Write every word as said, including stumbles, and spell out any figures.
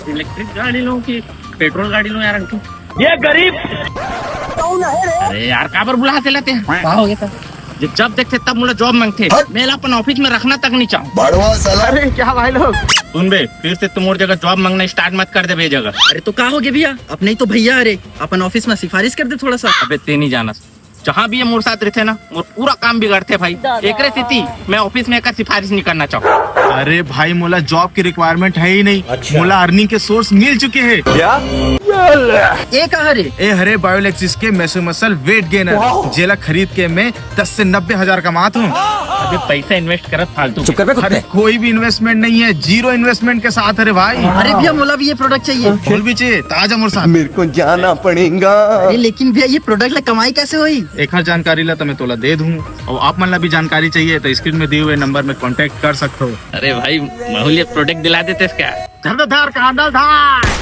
Electric गाड़ी लूं कि पेट्रोल गाड़ी लूं यार अंकल? ये गरीब। अरे यार, काबर बुलाथे ला तें? का हो गे? जब जब देखथे तब मोला जॉब मांगथे। मैं ला अपन ऑफिस में रखना तक नहीं चाहूँ। बड़वा साला। अरे क्या भाई लोग, सुन बे, फिर से तैं मोर जगह जॉब मांगना स्टार्ट मत कर दे बे जगह। अरे तो का हो गे भैया, अपने ही तो भैया हरे, अपन ऑफिस में सिफारिश कर दे थोड़ा सा। अबे तें नहीं जानस, जहाँ भी ये मोर साथ रहिथे ना, मोर पूरा काम बिगड़थे भाई। एकरे सेती मैं ऑफिस में एकर सिफारिश नहीं करना चाहूँ। अरे भाई, मोला जॉब की रिक्वायरमेंट है ही नहीं। अच्छा। मोला अर्निंग के सोर्स मिल चुके हैं। क्या? ए का हरे? ए हरे बायोलेक्सिस के मेसोमसल वेट गेनर, जेला खरीद के मैं दस से नब्बे हजार कमात हूँ। अबे पैसा इन्वेस्ट करत फालतू। चुप कर बे कुत्ते। अरे कोई भी इन्वेस्टमेंट नहीं है, जीरो इन्वेस्टमेंट के साथ। अरे भाई, अरे भैया, मोला भी ये प्रोडक्ट चाहिए। बोल भी चाहिए, ताजा मोर साथ। मेरे को जाना पड़ेगा। अरे लेकिन भैया, ये प्रोडक्ट ला कमाई कैसे होई? एखर जानकारी ला तो मैं तोला दे दूँ, और आप मन ला भी जानकारी चाहिए तो स्क्रीन में दिए हुए नंबर में कॉन्टैक्ट कर सकते हो। अरे भाई, महू ल ये प्रोडक्ट दिला देते क्या? धर, धर, धर, कांदा धर।